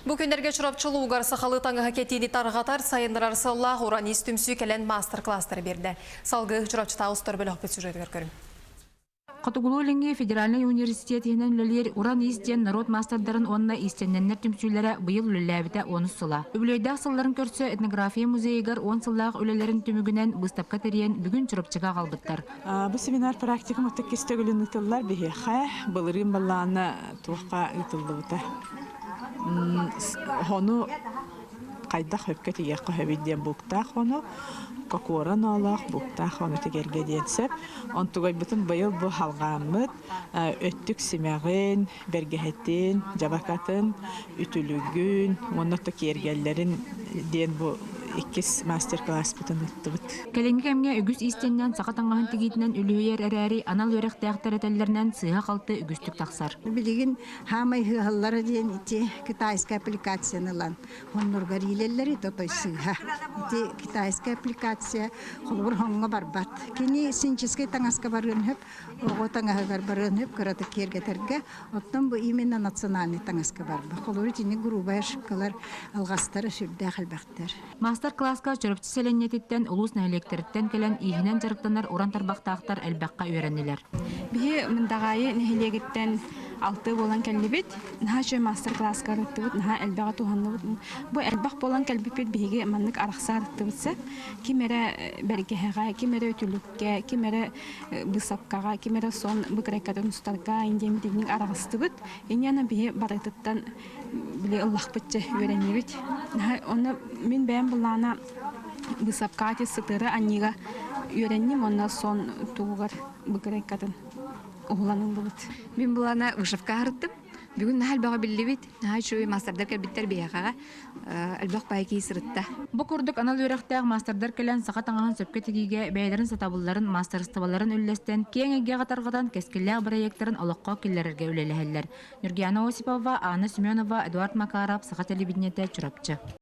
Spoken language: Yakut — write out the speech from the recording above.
Бу күннэргэ Чурапчы улуугар сахалыы таҥаһы кэтиини тарҕатар, сайыннарар сыаллаах Уран ис түмсүү кэлэн маастар-кылаастары биэрдэ. Салгыы Чурапчытааҕы устар бөлөхпүт сюжетыгар көрүҥ. Хотугулуу-Илиҥҥи федеральнай университет иһинэн үлэлиир Уран Иис диэн норуот маастардарын уонна иистэнньэннэр түмсүүлэрэ быйыл үлэлээбитэ онус сыла. Үбүлүөйдээх сылларын көрсө этнография музейыгар 10 сыллаах үлэлэрин түмүгүнэн быыстапка тэрийэн бүгүн Чурапчыга аҕалбыттар. Бу семинар практикум ытык төгүлүн ыытыллар биһиэхэ былырыын баллаана туохха ыытыллыбыта. Хону хайдах өпкө тигиэххэ сөбүй диэн бууктаах хону, кокуора ноолоох бууктаах хону тигэргэ диэн сөп. Онтугайбытын быйыл бу халҕааммыт өттүк симэҕин, бэргэһэтин, дьабакатын, үтүлүгүн уонна то киэргэллэрин диэн бу иккис мастер-класспытын ыыттыбыт. Кэлиҥҥи кэмҥэ үгүс иистэнньэн саха таҥаһын тигиитинэн үлүһүйэр эрээри, анал үөрэхтээхтэр этэллэринэн сыыһа-халты үгүстүк тахсар. Билигин Хаамай ыһыаһаллара диэн ити китайскай аппликацияны ылан хонноргор иилэллэри тотой сыыһа. Ити китайскай аппликация холобур хоҥҥо барбат. Кини синческэй таҥаска барыан сөп, оҕо таҥаһыгар барыан сөп, кыратык киэргэтэргэ. Оттон бу именно национальный таҥаска барба. Холобур итини грубая ошибкалар алҕастара сүрдээх элбэхтэр. Маастар-кылааска Чурапчы сэлиэнньэтиттэн, улуус нэһилиэктэриттэн кэлэн ииһинэн дьарыктанар уран тарбахтаахтар элбэххэ үөрэннилэр. Биһи Мындаҕаайы нэһилиэгиттэн алты буолан кэллибит. Наһаа үчүгэй маастар-кылааска ырыттыбыт, наһаа элбэҕи туһанныбыт. Бу элбэх буолан кэлбиппит биһиги маннык арахса ырыттыбыт сөп. Ким эрэ бэргэһэҕэ, ким эрэ үтүлүккэ, ким эрэ быысапкаҕа, ким эрэ сон быкырайкатын устарга индиэмит инник араҕыстыбыт. Иньяна биһи барытыттан били ыллахпыт дьэ үөрэннибит. Онно мин бэйэм былаана быысапкаҕа сытыары анньыыга үөрэнним уонна сон тугугар быкырайкатын уһулан ыллыбыт. Мин былаана вышивка аһарыттым. Бүгүн наһаа элбэҕи биллибит. Наһаа үчүгэй маастардар кэлбиттэр биһиэхэҕэ. Элбэх баай киһи сырытта. Бу курдук анал үөрэхтээх маастардар кэлэн саха таҥаһын сөпкө тигиигэ бэйэлэрин сатабылларын, маастарыстыбаларын үллэстэн, киэҥ эйгэҕэ тарҕатан кэскиллээх бырайыактарын олоххо киллэрэргэ үлэлэһэллэр. Ньургуяна Осипова, Анна Семенова, Эдуард Макаров, Саха телевидениетэ, Чурапчы.